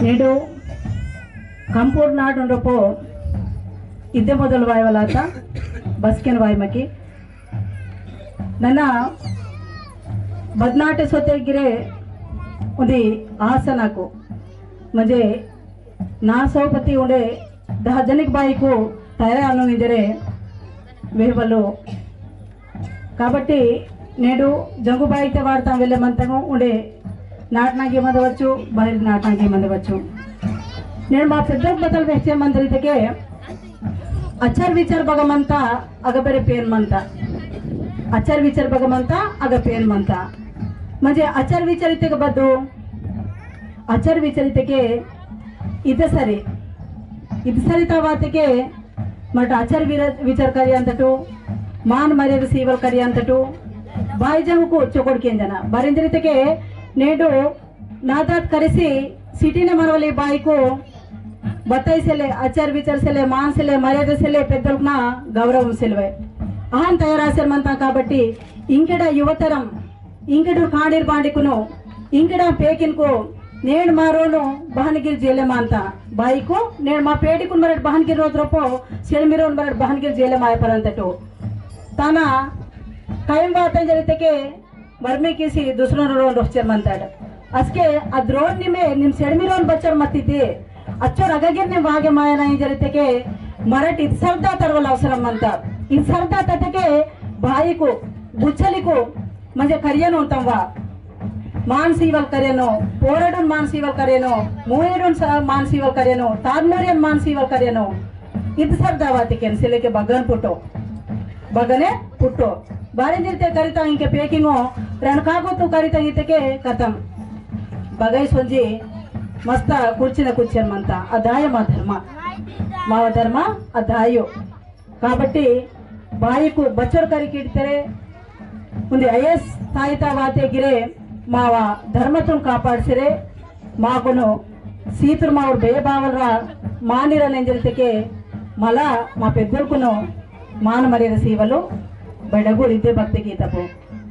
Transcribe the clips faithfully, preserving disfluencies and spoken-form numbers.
नेडु कंपूर नाट उंडपो इद्दे मोदल वायवलाता बस्केन वायमकी नना बदनाटे सोते गिरे उंदी आसनाको म्हणजे ना सोपति उंडे दह जनिक बाईको तयार अनु इंजरे वेहवलो। काबट्टी नेडु जंगु बाईते वार्ता वेले मंतंगो उंडे नाटनांगे मंदवच्चु, बाहिर नाटनांगे मंदवच्चु। नेडु मा पेद्दल बतल वेहचे मंदरितके अचर विचर बगमंता अगबेरे पेन मंता। अचर विचर बगमंता अग पेन मंता। म्हणजे अचर विचर इतके बदु अचर विचर इतके इतसरी इतसरी तवातके मट अचर विर-, विचर करियंतटु मान मर्याद सीवल करियंतटु बाई जंगुकु चोकोड़ केंजना। बारिंद्रितके नेडु नादात करेसी सिटीने मनवली बाईको बतई सेले, अचर विचर सेले, मान सेले, मर्याद सेले, पेद्दलकना गौरव सेलवे। अहन तयार आसेर मंता काबट्टी इंकेडा युवतरम, इंकेडुर कांडीर बांडीकुनो, इंकेडा पेकिनको, नेड मारोनो बहनगिर जेले मानता। बाईको, नेड मा पेडिकुन मरट बहनगिर रोज रोपो, सेलमिरोन मरट बहनगिर जेले माय परंतटो। ताना कायम बात जरितके मरमी किसी दूसरों रोन रोहचर मंताड। असके अद रोन निमे निम सेडमी रोन बच्चर मत्ती ते। अच्चर अगगिर निम वागे माया नहीं जरिते के मरट इद सरदा तरवल अवसरम मंता। इद सरदा तते के भाई को, गुच्छली को, म्हणजे करियनो तंवा। मान सीवल करेनो, पोरडुन मान सीवल करेनो, मुएडुन स-, मान सीवल करेनो, तादमोरियन मान सीवल करेनो। इद सरदा वाती केन सिले के बगन पुटो। बगने पुट्टो। बारे जिरते करिता इंके पेकिंगो, रणकागो तू करिता इतके कतम। बगई सोंजी मस्त कुर्चिन कुर्चिन मंता। अदाय मा धर्म। माव धर्म अदायो। काबट्टी बाईकु बच्चोर करी किडतेरे उंदी आईएएस स्थायिता वाते गिरे मावा धर्मतुन कापाडसिरे माकुनु सीतुर मावुर बेबावलरा मानिरा नेंजरितके मला मा पेद्दलकुनु मान मर्याद सीवलु बडगु रिद्दे भक्ति गीतपु।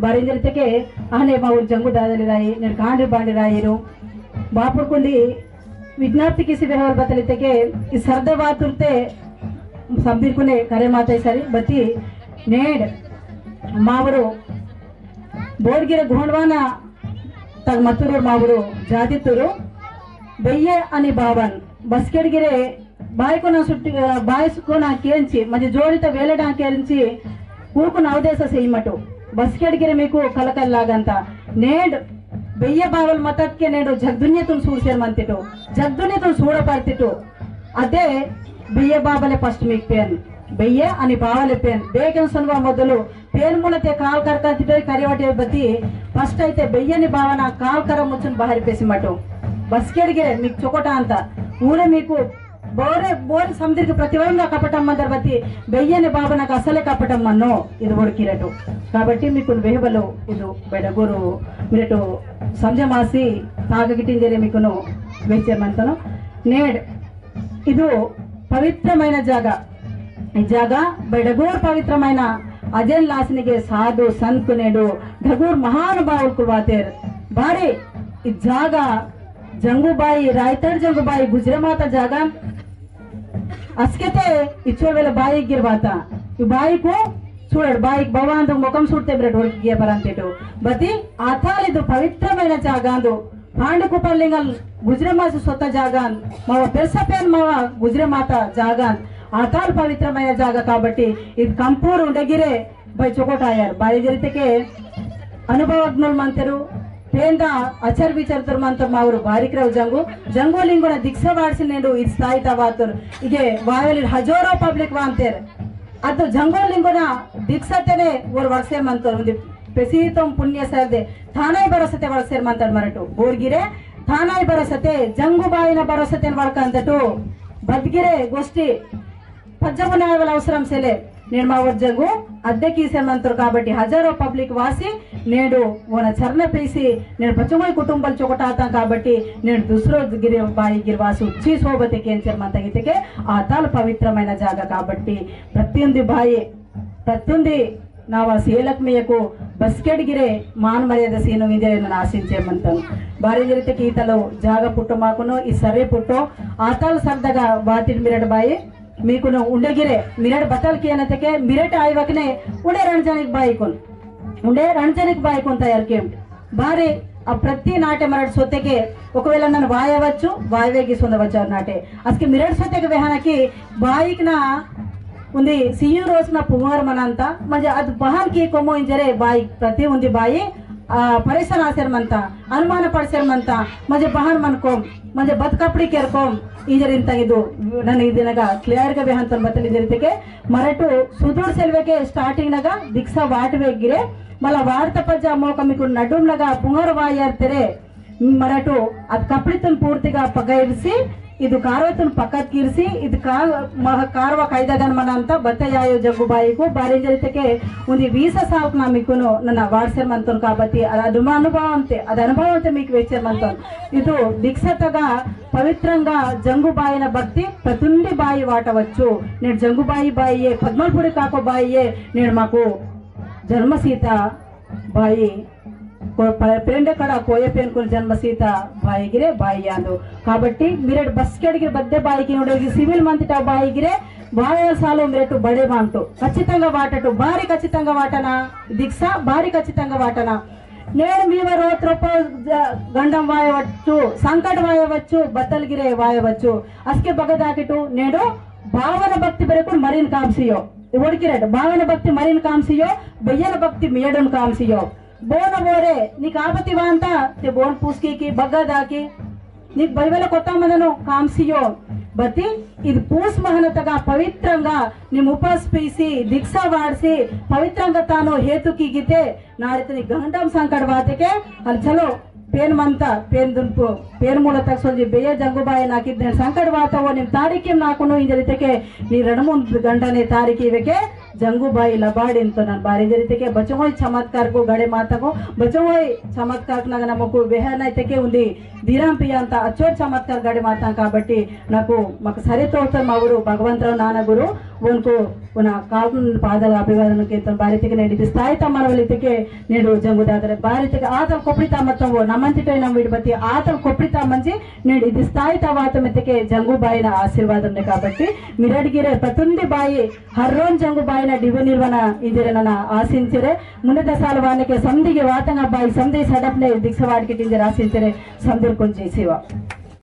बारेंजरितके अहने मावुर जंगु दादली राई, नेड कांडी बांडी राईरु। बापुर कुंदी विज्ञप्ति किसी व्यवहार बतलितके इस सरदा वातुरते संबिरकुने करे माता सरी बती नेड मावुरु बोर्गिरे घोंडवाना तग मतुरु मावुरु जातितुरु बेये अनि बावन बस्केडगिरे बायकोना सुट्टी, अ, बायकोना केंची, म्हणजे जोड़ित वेलेडा केंची, ऊकु नवदेश सेइमटु। बस्केडगिरे मीकु कलकल लागंता। नेड बेये बावल मतत के नेडु जगदुनिया तुन सूरसेर मंतिटु। जगदुनिया तुन सूड़ परतिटु। अदे बेये बावले first मीक पेन। बेये अनि बावले पेन। बेगन सनवा मोदलु पेन मुलते काल करका तिटोय करिवटे बती first अइते बेय्यनि बावना काल कर मुचुन बाहर पेसिमटु। बस्केडगिरे मीक चोकोटा अंता। ऊरे मीकु बोरे, बोरे समदिरके प्रतिवंगा कपटम मंदर बती बेय्यनि बावना असले कपटम मन्नो इद बोड़ किरटु। काबट्टी मीकुन वेहबलो इदु बेडगुरु मिरटु समझमासी तागगिटिंजरे मीकुनु वेच्चे मंतनु। नेड इदु पवित्रमैन जागा। ई जागा बडगूर पवित्रमैन अजेन लासनिगे साधु संत नेडु ढगूर महानुभावुलकुल वातेर। बारी ई जागा जंगुबाई, रायतड़ जंगुबाई गुजरे माता जागा। अस्केते इच्चो वेले बाई गिर वाता। ई बाईकु सूड़ड़ बाईक भवान दो मुखम सूड़ते ब्रेड वर्क गिया बरंतेटो। बती आताल इदु पवित्रमैन जागांदु। पांडु कुपार लिंगल गुजरे मासु सोता जागान, मावा पेरसा पेन मावा गुजरे माता जागान, आताल पवित्रमैन जागा काबट्टी, इद कंपूर उंडगिरे बै चोकोटायर, बाई जरितके अनुभवज्ञुल मंतेरु, पेंदा अचर विचरतुर मंतर मावुरु बारिकराव जंगु, जंगु लिंगुना दीक्षा वाड़सी नेंडु इद स्थायिता वातुर, इगे वायलिर हजारो public वांतेर, अदु जंगो लिंगोना दीक्षातेने ओर वर्षे मंतोर उंदी पेसीतोम पुण्य सरदे थानाई बरसते वर्षेर मंतड़ मरटु। बोरगिरे थानाई बरसते जंगुबाईना बरसते वड़कंतटु। बदगिरे गोष्ठी पज्जमुनाय वाला अवसरम सेले। नेड मावर जंगु अद्दे कीसे मंतोर काबट्टी हजारो public वासी नेडु ओना चरण पेसी नेड पचुंगोई कुटुंबल चोकटाता काबट्टी नेड दूसरो गिरे बाई गिरवासु उच्ची सोबते केंचर मंतगितके आताल पवित्रमैन जागा काबट्टी प्रत्युंदी बाई, प्रत्युंदी नावा सेलक मेयको बस्केट गिरे मान मर्यादा सीनो इंजरे नन आशिंचे मंतन। बारे जरिते की तलो जागा पुट्टो माकुनो, ई सर्रे पुट्टो, आताल सरदगा बातिन मिरट बाई, मीकुनो उंडे गिरे, मिरट बतल किया नतके, मिरट आइवकने, उंडे रणजनिक बाई कुन, उंडे रणजनिक बाई कुन तयार केम। बारे अब प्रति नाटे मरट सोतेके, ఒకవేళ नन वायवच्चु, वायवेगी सोंदवच्चु नाटे। अस्के मिरट सोतेके वेहनकी बाईक ना उन्दी सियु रोज ना पुंगार मनांता, म्हणजे अद बहान की कोमो इंजरे बाई, प्रति उन्दी बाई, आ, परेशान आसेर मनता, अनुमान पड़सेर मनता, म्हणजे बहान मन कोम, म्हणजे बद कपड़ी केर कोम, इंजर इंता इदु, नन इदिनगा clear गा बेहन तन बतल इंजर इतेके, मरटु सुदूर सेल्वेके starting नगा दिक्सा वाट वेगिरे, मला वार्ता पज्जा मोका मिकु नडुम नगा पुंगार वायर तेरे, मरटो अद कपड़ितुन पूर्तिगा पगैर्सी, इदु कारवतुन पकत किर्सी, इदु का-, मह-, कारवा कैदगन मनंता बत्तयायो जंगुबाईकु बारिंजरितके उन्दी वीस साल ना मिकुनु नना वारसेर मंतोन काबती, अद अदुमा अनुभवंते, अद अनुभवंते मीक वेचेर मंतोन। इदु दीक्षातगा पवित्रंगा जंगुबाईन भक्ति प्रतुंडी बाई वाटवच्चु। नेड जंगुबाई बाईये, पद्मलपुरी काको बाईये, नेड माकु जन्मसीता बाई, को-, प-, पेंडे कड़ा कोये पेन कुन जन्म सीता बाई गिरे बाई आंदु। काबट्टी मिरेट बस्केट गिरे बद्दे बाई की उंडे सिविल मंतिटा बाई गिरे बाई सालो मिरेट बड़े मांटो। खच्चितंगा वाटटो, बारी खच्चितंगा वाटना, दीक्षा बारी खच्चितंगा वाटना। नेड़ मीवा रोत रोपो ज-, गंडम वायवच्चु, संकट वायवच्चु, बत्तल गिरे वायवच्चु। अस्के बगदाकिटु नेडो भावना भक्ति बरेकुन मरिन काम सियो। ओड़किरेट, बावन भक्ति मरिन काम सियो, बय्यन भक्ति मियडन काम सियो। बोन बोरे, निक आपति वांता, ते बोन पूसकी की, बग्गा दाकी, निक बैवेला कोता मंदनो काम सियो। बती, इद पूस महनतगा पवित्रंगा, निम उपास पीसी, दीक्षा वाड़सी, पवित्रंगा तानो हेतु की गीते, नारितनी गंडम संकट वातेके, अल चलो, पेन मंता, पेन दुनपु, पेन मूलतक सोंजी बेये जंगुबाई नाकिद्देन संकट वाता वो निम तारीखिम नाकुनु इंजरितेके, नी रणमुन गंडने तारीखी वेके, जंगुबाई लबाड़िन तो नन बारी इंजरितेके, बचोंगोई चमत्कार को गड़े माता को, बचोंगोई चमत्कार नगना मकु बेहना इतेके उन्दी, धीराम पियांता अचोर चमत्कार गड़े माता काबट्टी, नाकु मक सरे तोतर मावुरु भगवंतराव नाना गुरु, उनको उना काल्कुन पादल अभिवादन केतन बारी तेके नेंड इद स्थायिता मनवली तेके नेंड जंगु दादर बारी तेके आतल कोपड़िता मत्तम वो नमंतिटो नम विडबती आतल कोपड़िता मंजी नेंड इद स्थायिता वातम तेके जंगु बाईना आशीर्वादम ने काबट्टी मिरड़ गिरे प्रतुंडी बाई हर रोन जंगु बाईना डिबे निर्वना इंजरे नना आशिंचरे मुन्ने दसाल वानेके समदिगे वातंगा बाई समदि सडपने दीक्षावाड़ के टिंजर आशिंचरे समदिर कुंजी सेवा।